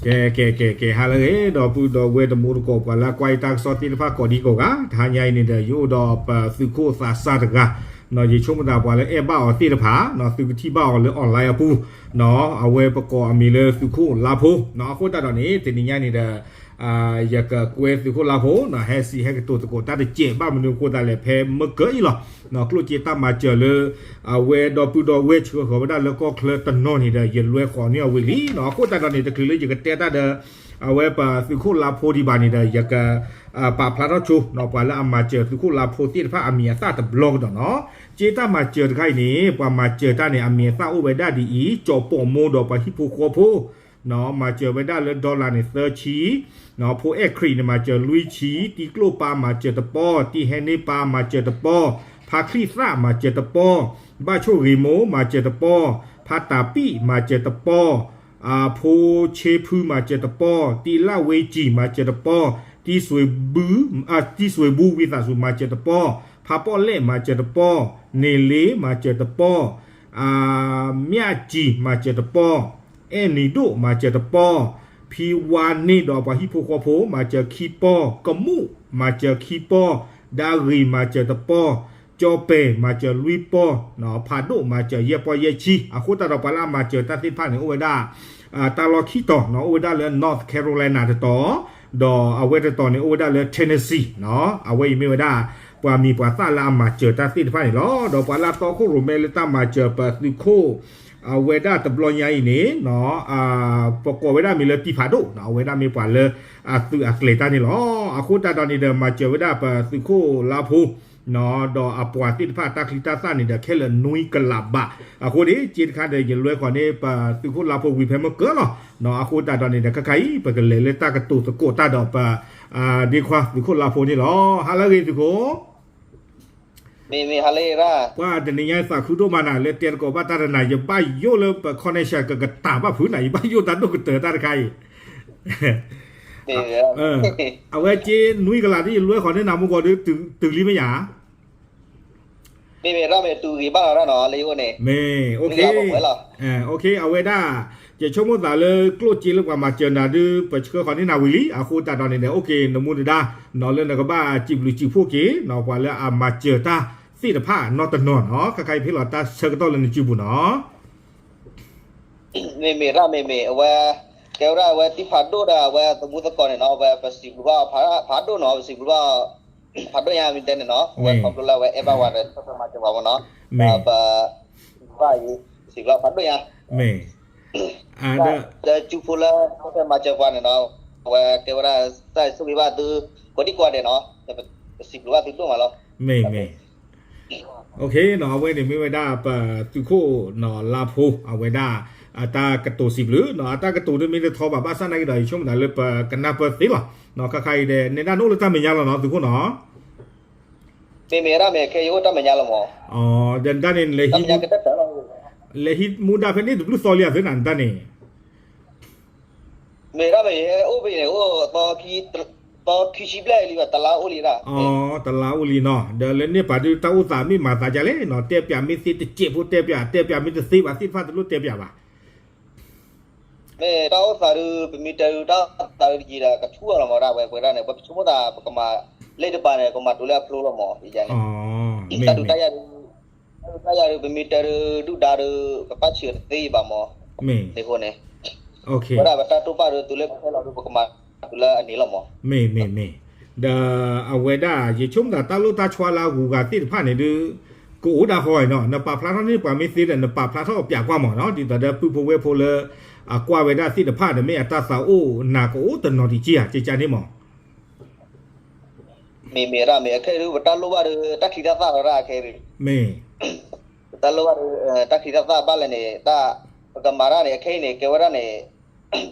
ကဲ ကဲ ကဲ ကဲ ဟါလၢအဂ့ၤ ဒီပုၢ်ဒီဝဲၢ်တံၤသကိး ပှၤလၢအကွၢ်ယတၢ်ကစီၣ်သ့ၣ်တဖၣ်ကိးဒံကိးဂၤ, တဟါညါအံၤန့ၣ်ဒီး ယအိၣ်ဒီးပသုးခိၣ်သးစၢ်တဂၤ, ယဆိကမိၣ်သးပှၤလၢအဲၣ်ဘၣ်အီၤသ့ၣ်တဖၣ် သုကထံၣ်ဘၣ်အီၤလၢ online အပူၤ, အဝဲပကိးအမံၤလၢသုးခိၣ်လါဖိ, အဃိသတးဒီးန့ၣ် တနံၤညါန့ၣ်ဒီး ယကကွဲသုးခိၣ်လါဖိ ဟဲစံးဟဲကတိၤသကိးတၢ်တစဲး ဘၣ်မနုၤအဃိသတးလဲၣ် ဖဲမုၢ်ကၢအံၤလီၤ, ကျိၣ်စ့တၢ်မၤစၢၤလၢ အဝဲဒီပုၢ်ဒီဝဲၢ်ဆှၢဃီၤဝဲဒၣ်လၢကီၢ်ချၢတနီၤန့ၣ်ဒီး ယလွဲဃီၤန့ၢ်အီၤဝံၤလံ, အဃိသတးဒီးန့ၣ် တချုးလၢယကတဲတၢ်ဒီး အဝဲပသုးခိၣ်လါဖိဒံးဘၣ်န့ၣ်ဒီး ယက ပာ်ဖျါထီၣ်ဆိ ပှၤလၢအမၤစၢၤသုးခိၣ်လါဖိသ့ၣ်တဖၣ်အမံၤအသၣ်တဘျီကဒီးနီၤ, စ့တၢ်မၤစၢၤတခါအံၤန့ၣ် ပှၤမၤစၢၤတၢ်န့ၣ် အမံၤအသၣ်အိၣ်ဝဲဒၣ်ဒ်အံၤ, ကၠီၤပိာ်မိၢ်ဒီးပှၤဟံၣ်ဖိဃီဖိ မၤစၢၤဝဲဒၣ်လၢ dollar န့ၣ် သၢဆံ, ဖိအဲၣ်ခရံာ်န့ၣ် မၤစၢၤလွံၢ်ဆံ, တံၤကျိၣ်ပၢ်မၤစၢၤတပီၢ်, တံၤဟဲန့ၢ်ပၢ်မၤစၢၤတပီၢ်, ဖါချံၣ်သၣ်မၤစၢၤတပီၢ်, ဘၣ်ဆိၣ်ဂ့ၤမိၢ်မၤစၢၤတပီၢ်, ဖါတၢ်ပံၣ်မၤစၢၤတပီၢ်, ဖိဆ့ဖုမၤစၢၤတပီၢ်, တံၤလၣ်ဝ့ကံမၤစၢၤတပီၢ်, တံၤစွ့ၤဘူ တံၤစွ့ၤဘူဝံသးစူၤမၤစၢၤတပီၢ်, ဖါပီၣ်လဲၣ်မၤစၢၤတပီၢ်, န့ၢ်လ့မၤစၢၤတပီၢ် မၠၣ်ကံမၤစၢၤတပီၢ်, အဲၣ်နံၤဒိၣ်မၤစၢၤတပီၢ်, ဖံဝါန့ၢ်ဒီးပှၤဟံၣ်ဖိဃီဖိ မၤစၢၤခံပီၢ်, ကမူၣ်မၤစၢၤခံပီၢ်, ဒၤဂ့ၤမၤစၢၤတပီၢ်, ကၠီၤပဲၢ်မၤစၢၤလွံၢ်ပီၢ်, ဖးဒိၣ်မၤစၢၤယဲၢ်ပီၢ်ယဲၢ်ဆံ, အဃိသတးဒီးပှၤလၢအမၤစၢၤတၢ်သ့ၣ်တဖၣ်န့ၣ် အိၣ်ဝဲဒၣ် တၢ်လီၢ်ခံတီၤ အိၣ်ဝဲဒၣ်လၢ North Carolina တတီၤ, ဒီးအဝဲတတီၤန့ၣ် အိၣ်ဝဲဒၣ်လၢ Tennessee အဝဲအံၤမ့ၢ်ဝဲဒၣ် ပှၤမံၤပှၤသၣ်လၢအမၤစၢၤတၢ်သ့ၣ်တဖၣ်န့ၣ်လီၤ. ဒီးပှၤလၢအတီခိၣ်ရိၣ်မဲလၢတၢ်မၤစၢၤပသုးခိၣ် အဝဲဒၣ်တဘျီညါအံၤန့ၣ် ပကိးဝဲဒၣ်မံၤလၢတံၤဖးဒိၣ်, အဝဲဒၣ်မ့ၢ်ပှၤလၢအသုးအကျဲၤတၢ်န့ၣ်လီၤ. အဃိသတးဒီးန့ၣ်ဒီး မၤစၢၤဝဲဒၣ်ပသုးခိၣ်လါဖိ ဒီးအပှၤသ့ၣ်တဖၣ်တၢ်ချံတၢ်သၣ်န့ၣ်ဒီး ခဲလၢာ်နွံကလးဘး, အဃိန့ၣ် စ့တခါဒီး ယလွဲဃီၤန့ၢ်ပသုးခိၣ်လါဖိဝံၤဖဲမုၢ်ကၢလီၤ. အဃိသတးဒီးန့ၣ်ဒီး ခဲခါအံၤ ပကလဲၤလၢတၢ်ကတိၤသကိးတၢ်ဒီးပ ဒ့ခွါသုးခိၣ်လါဖိန့ၣ်လီၤ. ဟါလၢအဂ့ၤသုးခိၣ် မ့မ့ၢ်ဟါလၢအဂ့ၤရၣ်, ပှၤတနံၤညါသးခုဒိၣ်မးနၤ လၢတဲသကိးဘၣ်တၢ်တနၤ ယဘၣ်ယိၣ်လၢပ connection ကကတၢၢ်ဘၣ်ဖုးနၤ ယဘၣ်ယိၣ်တၢ်ဒိၣ်ကတၢၢ်တၢ်တခါအံၤ, အဝဲက့နွံကလးဒ်ယလွဲဃီၤန့ၢ်နၤမူကီၤဒုး တုၤလံမ့ၢ်ယါ မ့မ့ၢ်ရၣ်မ့ၢ်တုၤဂ့ၤဘၣ်လီၤရၣ်နီၤ လၢယအိၣ်န့ၣ်, မ့ၢ် နွံကလးဘၣ်ဝဲလီၤ, အဝဲဒၣ် ယဆိကမိၣ်သးလၢကျိၣ်စ့လၢပှၤမၤစၢၤနၤဒုး ပဆှၢဃီၤန့ၢ်နၤဝံၤလံ, အဃိသတးဒီးန့ၣ်ဒီး အိၣ်က့ၤ နမူနဒါ နီၤလၢနကဘၣ်စံးဘျုးစံးဖှိၣ်က့ၤ ပှၤလၢအမၤစၢၤတၢ်သ့ၣ်တဖၣ်နီတနီၤနီၤ, ခဲခါအံၤဖဲလီၤတၢ်ဆၢကတီၢ်လၢနစုပူၤနီၤ မ့မ့ၢ်ရၣ်မ့မ့ၢ် အဝဲ ကဲဝဲဒၣ်အဝဲတံၤဖးဒိၣ်ဒီး အဝဲသမူသကိးန့ၣ်နီၤ အဝဲပစံးဘျုးဘၣ်ဖးဒိၣ်နီၤ ပစံးဘျုးဘၣ် ဖးဒိၣ်ညါမ့ၢ်တဲန့ၣ်နီၤ အဝဲခီဖျိလၢအဝဲအဲၣ်ဘၣ်ဝဲဒီး ဆီၣ်ထွဲမၤစၢၤပှၤမ့ၢ်နီၤ, ဒီးပ ဘၣ်ယံၤ စံးဘျုးဖးဒိၣ်ညါ မ့ၢ် ဒီးစုဖိလၢ ဆီၣ်ထွဲမၤစၢၤပှၤန့ၣ်နီၤ အဝဲကဲဝဲဒၣ် တၢ်ဆိၣ်ဂ့ၤဘၣ်သု ကိးဒံကိးဒဲးနီၤ ပစံးဘျုးဘၣ်သုဒိၣ်မးလီၤ. မ့ၢ်မ့ၢ် အဝဲန့ၣ်မ့ၢ်ဝဲဒၣ် ပသုးခိၣ်နီၤလါဖိ အဝဲဒၣ် အတၢ်ကတိၤစံးဘျုးနီၤ အတၢ်ကတိၤဒုးမ့ၢ်တထီဘၣ် ဘၣ်ဆၣ်နာ်က့ဒီး ယဆိကမိၣ်သးလၢပကနၢ်ပၢၢ်သ့လီၤ. ခဲခါအံၤဒီး နဲဒၣ်နအိၣ်လၢတၢ်မဲာ်ညါလီၤနီၤ သုးခိၣ်နီၤ မ့မ့ၢ်ဒၣ်မ့ၢ်ခဲယအိၣ်တၢ်မဲာ်ညါလီၤမး, ဒီးနတၢ်န့ၣ် လဲၤဟံးမူဒါဖဲန့ၣ်တဘျုးသီလံဧါ သုနၤနတၢ်န့ၣ် မ့ၢ်ဒၣ်မ့ၢ် အိၣ်ဖဲန့ၣ် အိၣ်သီခံဆံဘျဲၣ်လံဘၣ် တလါအိၣ်လံဒၣ်, တလါအိၣ်လံနီၤ ဒီးလၢန့ၣ်ပာ်ဒုးတၢ်အိၣ်သးမ့ၢ်မၤသးဒ်လဲၣ်နီၤ တဲပၠးမ့ၢ်သ့တစဲးဖိ တဲပၠး တဲပၠးမ့ၢ်တသ့ဘၣ်သ့ၣ်တဖၣ်တလိၣ်တဲပၠးဘၣ် မ့ၢ်တၢ်အိၣ်သးဒုး ပမ့ၢ်တဲဒုးတၢ်အိၣ်သးဒုးတယံာ်ဒီး ကဆူၣ်အလီၤမးဒၣ်ဝဲပှဲၤဒၣ်န့ၣ် ပဆိကမိၣ်သး ပကမၤ လၢတပၤန့ၣ် ကမၤတုၤလၢအဖျိလီၤမး ယန့ၣ် တၢ်ဒုးတၢ်ယၤဒုး တၢ်ဒုးတၢ်ယၤဒုး ပမ့ၢ်တဲဒုးဒုၣ်ဒါဒုး ကပၣ်ဆံးတသ့ဘၣ်မး, မ့ၢ် န့ၣ်အဃိန့ၣ် ဝဲဒၣ်ပတၢ်တိာ်ပာ်ဒုး တုၤလၢကဟဲလီၤဒုး ပကမၤတုၤလၢအန့ၣ်လီၤမး, မ့ၢ်မ့ၢ်မ့ၢ် ဒီးအဝဲဒၣ် ယဆိကမိၣ်သးတၢ်လိၣ်တၢ်ဆီလၢအဂုၤအဂၤသ့ၣ်တဖၣ်န့ၣ်ဒုး ကအိၣ်ဒၣ်ဃီနီၤ နပာ်ဖျါထီၣ်န့ၢ်ပှၤမ့ၢ်သ့ဒီး နပာ်ဖျါထီၣ်ပၠးကွၢ်မးနီၤ ဒ်သိးဒီးပုၢ်ဖိဝဲၢ်ဖိလၢ အကွၢ်ဝဲဒၣ်သ့ၣ်တဖၣ်ဒီး မ့ၢ်အတၢ်သးအိၣ်နၤကအိၣ်တနီၤတက့ၢ်ဧါ ကကန့ၣ်မး မ့ၢ်မ့ၢ်ဒၣ်မ့ၢ် အခဲအံၤဒုး ပတၢ်လိၣ်ဘၣ်ဒုး တၢ်ချံတၢ်သၣ်လီၤဒၣ်အခဲအံၤဒုး, မ့ၢ် ပတၢ်လိၣ်ဘၣ်ဒုး တၢ်ချံတၢ်သၣ်ဘၣ်လဲၣ်န့ၣ် တၢ် ပကမၤတၢ်န့ၣ် အခဲအံၤန့ၣ် ကဲဝဲဒၣ်န့ၣ်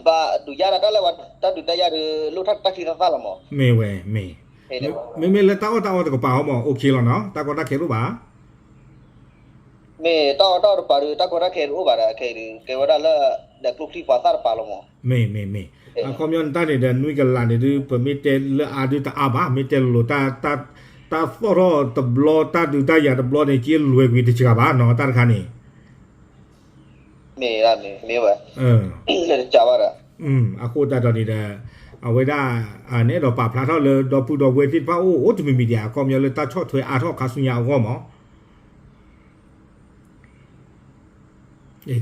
ဘၣ်ဒုးယၤဒၣ်တၢ်လၢဝဲ တၢ်ဒုးတၢ်ယၤဒုး လိၣ်ထီၣ်တၢ်ချံတၢ်သၣ်လီၤမး, မ့ၢ်ဝဲ မ့ၢ် မ့မ့ၢ်လၢတၢ်အီၣ်တၢ်အီတကပၤဟီမး အိၣ်ခ့လီၤနီၤ တၢ်ကီတၢ်ခဲတအိၣ်ဘၣ် မ့ၢ်တၢ်အီၣ်တၢ်အီတပၤဒုး တၢ်ကီတၢ်ခဲတအိၣ်ဘၣ်ဒီး အခဲအံၤဒုး ကဲဝဲဒၣ်လၢ ဒီးကျိချံပှၤသၣ်တပၤလီၤမး, မ့ၢ်မ့ၢ်မ့ၢ် အခီပညီနတၢ်န့ၣ်ဒီး နွံကလးန့ၣ်ဒုး ပမ့ၢ်တဲလၢအါဒုးတအါဘၣ် မ့ၢ်တဲလိၤလိၤ တၢ်သီၣ်ထီၣ်တဘျီ တၢ်ဒုးတၢ်ယၤတဘျီန့ၣ် က့လွဲၤကွံာ်တစှၤဘၣ်နီၤ တၢ်တခါန့ၣ် မ့ၢ်ဒၣ်မ့ၢ် မ့ၢ်ဝဲ လၢတစှၤဘၣ်ဒီး အဃိသတးဒီးန့ၣ်ဒီး အဝဲဒၣ် နအဲၣ်ဒိးပာ်ဖျါထီၣ်လၢဒီပုၢ်ဒီဝဲၢ်သ့ၣ်တဖၣ်အိၣ် အိၣ်တမံၤမံၤဒံး အခီပညီလၢတၢ်ဆီၣ်ထွဲအါထီၣ်ခါဆူညါအဂီၢ်မး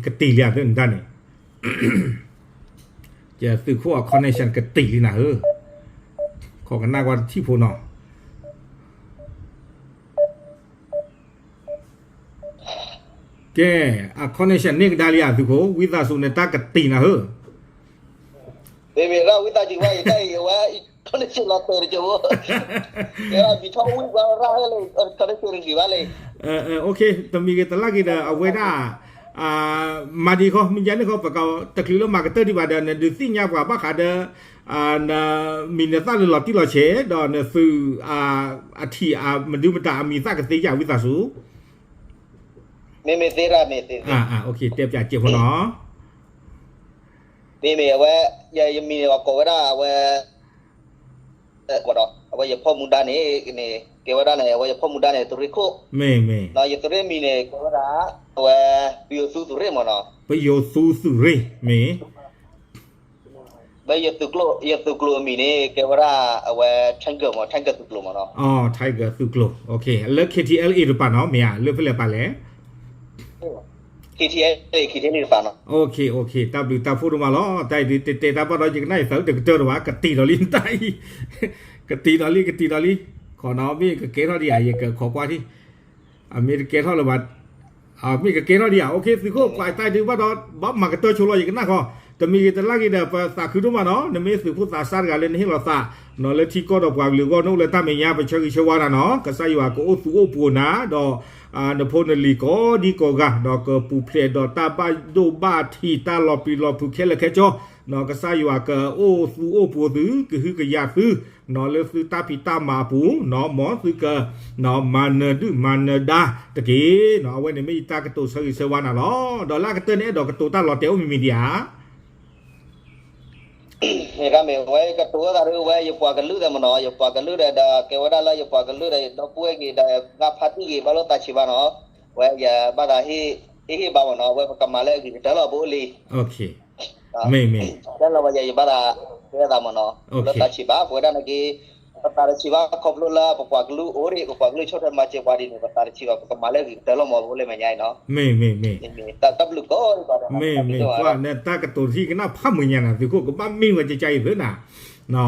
ကတံာ်လံဧါ နတၢ်န့ၣ် သုးခိၣ်အ connection ကတံာ်လံနၤဧၢ, ခိးကနၣ်ကွၢ်တထံၣ်ဖိနီၤ, ကဲ, အ connection န့ၢ်ကဒါလံဧါ သုးခိၣ်, ဝံသးစူၤ နတၢ်ကတံာ်နၤဧၢ. မ့မ့ၢ်ရၣ်ဝံသးစူၤဘၣ် ယတၢ်အံၤ အဝဲ connection လီၤတဲာ်တက့ၢ်ဖိ, ကဲ ဘံထီၣ်ဝံၣ်ဘၣ်ရၣ်ဟဲလၢ connection တဂ့ၤဘၣ်လံ. တမံၤဂ့ၤတလၢ်ဂ့ၤဒီး အဝဲဒၣ် မၤဒံးဃီ မ့ၢ်ယါန့ၣ်ဃီ ပကတချုးလၢမၤကတၢၢ်ဒံးဘၣ်ဒီး နဒုးသ့ၣ်ညါပှၤဘၣ်ဃးဒီး နမံၤနသၣ်လၢလီၤတံၢ်လီၤဆဲး ဒီးနသုး အထံၣ်မဒုမတၤအမံၤသၣ်ကသ့ဧါ ဝံသးစူၤ. မ့မ့ၢ်သ့ရၣ်မ့ၢ်သ့, တဲပၠးစဲးဖိနီၤ. မ့မ့ၢ်အဝဲ ယမံၤန့ၣ် ပှၤကိးဝဲဒၣ်အဝဲ ဒီး အဝဲယဖီၣ်မူဒါန့ၣ် ကဲဝဲဒၣ်န့ၣ် အဝဲယဖီၣ်မူဒါန့ၣ် သုးရ့ၣ်ခိၣ်, ဒီးယသုးရ့ၣ်မံၤန့ၣ် ကဲဝဲဒၣ် အဝဲ ပယိၤသူသုးရ့ၣ်မ့ၢ်နီၤ. ပယိၤသူသုးရ့ၣ်မ့ၢ် လၢယသုးကျိၤ ယသုးကျိၤအမံၤန့ၣ် ကဲဝဲဒၣ်အဝဲ Tiger မ့ၢ် Tiger သုးကျိၤမ့ၢ်နီၤ. Tiger သုးကျိၤ လၢ K T L A တပၤနီၤ မ့ၢ်ဧါ လၢဖဲလဲၣ်ပၤလဲၣ်. K T L A, K T L A တပၤနီၤ. တၢ်ဘျုးတၢ်ဖှိၣ်ဒိၣ်မးလီၤ. တၢ်အံၤဒုးတဲတဲတၢ်ဘၣ်ဒီး ယကနၣ်အံၤသးအုးတကတၢၢ်တဘၣ် ကတံာ်ဒီးလံတၢ်အံၤ, ကတံာ်ဒီးလံ ကတံာ်ဒီးလံ, ခီနီၤ မ့ၢ်ကကဲထီၣ်ဒံးဧါ ယကခိးကွၢ်ထံၣ်, အမ့ၢ်တကဲထီၣ်လၢၤဘၣ် မ့ၢ်ကကဲထီၣ်ဒံးဧါ. သုးခိၣ် ကွၢ်တၢ်အံၤဒုးဘၣ်ဒီး ဘၣ်မၤကတၢၢ်ဆိလီၤ ယကနၣ်ခီ, တမံၤဂ့ၤတလၢ်ဂ့ၤဒီး ပသးခုဒိၣ်မးနီၤ နမ့ၢ်သုးဖိသးစၢ်တဂၤလၢနဟ့ၣ်လီၤသး နီၤလၢထံကီၢ်ဒီးပှၤကလုာ်အဂီၢ် နအိၣ်လၢတၢ်မဲာ်ညါ ပဆၢဂ့ၤဆၢဝါနၤနီၤ ကစၢ်ယွၤကအိၣ်သူအိၣ်ပူၤနၤ ဒီး နဖိနလံၤကိးဒံကိးဂၤ ဒီးကပူၤဖျဲးဒီးတၢ်ဘၣ်ဒိဘၣ်ထံး တၢ်လီၤပျံၤလီၤဖုးခဲလၢာ်ခဲဆ့, နီၤ ကစၢ်ယွၤကအိၣ်သူအိၣ်ပူၤသု ကဟုကယာ်သု နီၤလၢသုတၢ်ဖံးတၢ်မၤအပူၤ နီၤ မ်သုက မၤနၢၤဒုၣ်မၤနၢၤဒါတက့ၢ်. အဝဲန့ၣ်မ့ၢ်ယတၢ်ကတိၤဆၢဂ့ၤဆၢဝါနၤလီၤ. ဒီးလၢအကတၢၢ်န့ၣ် အဲၣ်ဒိးကတိၤတၢ်လီၤတဲာ်အိၣ်မံၤမံၤဒံးဧါ. မ့ၢ်ဒၣ်မ့ၢ်ဝဲကတိၤဝဲသးဒ်ဝဲယပှၤကလုာ်ဒီးမ့ၢ်နီၤ ယပှၤကလုာ်ဒီး ကဲဝဲဒၣ်လၢယပှၤကလုာ်ဒီး ယဒီပုၢ်ဝဲၢ်ဂ့ၤဒီး ယသးဖါတံၢ်ဂ့ၤ ဘၣ်လိာ်သးဆံးဘၣ်နီၤ ဝဲယဘၣ်သးဟ့ၣ် ဟ့ၣ်ဟ့ၣ်ဘၣ်မ့ၢ်နီၤ ဝဲပကမၤလၢအဂ့ၤကတၢၢ်လီၤ ပအိၣ်လံ မ့ၢ်မ့ၢ် တၢ်လီၤဝဲယဲ ယဘၣ်သးတဲသးမ့ၢ်နီၤ လၢသးဆံးဘၣ် ပဝဲဒၣ်န့ၣ်က့ ပသးတဆံးဘၣ်ခီဖျိလၢပပှၤကလုာ်အိၣ်ဒံး ပပှၤကလုာ်ဆီၣ်ထွဲမၤစၢၤပှၤဒ်န့ၣ် ပသးတဆံးဘၣ် ပကမၤလၢအဂ့ၤကတၢၢ်လီၤမ့ၢ် ပအိၣ်လၢမဲာ်ညါအံၤနီၤ မ့ၢ်မ့ၢ်မ့ၢ် တၢ်ဘျုးကိးဂၤဒဲး မ့ၢ်မ့ၢ် ကွၢ်နတၢ်ကတိၤတဟံၣ်ကနၣ်ဖးမုာ်ညါနၤ သုးခိၣ်ကဘၣ်မ့ၢ်ဝဲကကါအံၤသ့နၤ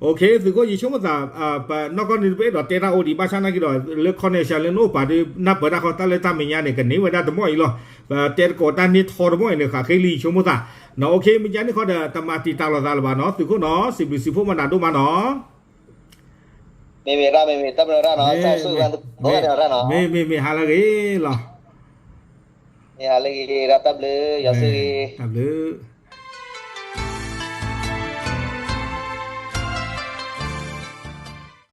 သုးခိၣ် ယဆိကမိၣ်သး ပနီၢ်ကီၢ်န့ၣ် ပအဲၣ်ဒိးတဲတၢ်အိၣ်ဒံး ဘၣ်ဆၣ်နာ်က့ဒီး လၢ connection လၢနအိၣ်ပာ်ဒီး နၢ်ပၢၢ်တၢ်ဃီ တၢ်လၢတၢ်မဲာ်ညါန့ၣ် ကန့ၢ်ဝဲဒၣ်တမီၢ်အံၤလီၤ. ပတဲသကိးတၢ်န့ၢ်ထီတမီၢ်အံၤန့ၣ် ဃးဃ့လံ ယဆိကမိၣ်သး မ့ၢ်ယါန့ၣ်ဃီဒီး တမၤတံာ်တာ်လိာ်သးလၢၤဘၣ်နီၤ သုးခိၣ်နီၤ စံးဘျုးစံးဖှိၣ်မၤနၤဒိၣ်မးနီၤ မ့မ့ၢ်ရၣ် မ့မ့ၢ် တၢ်ဘျုးရၣ်နီၤ မ့မ့ၢ်မ့ၢ် ဟါလၢအဂ့ၤလီၤ မ့ၢ်ဟါလၢအဂ့ၤ တၢ်ဘျုး ယွၤဆိၣ်ဂ့ၤ တၢ်ဘျုး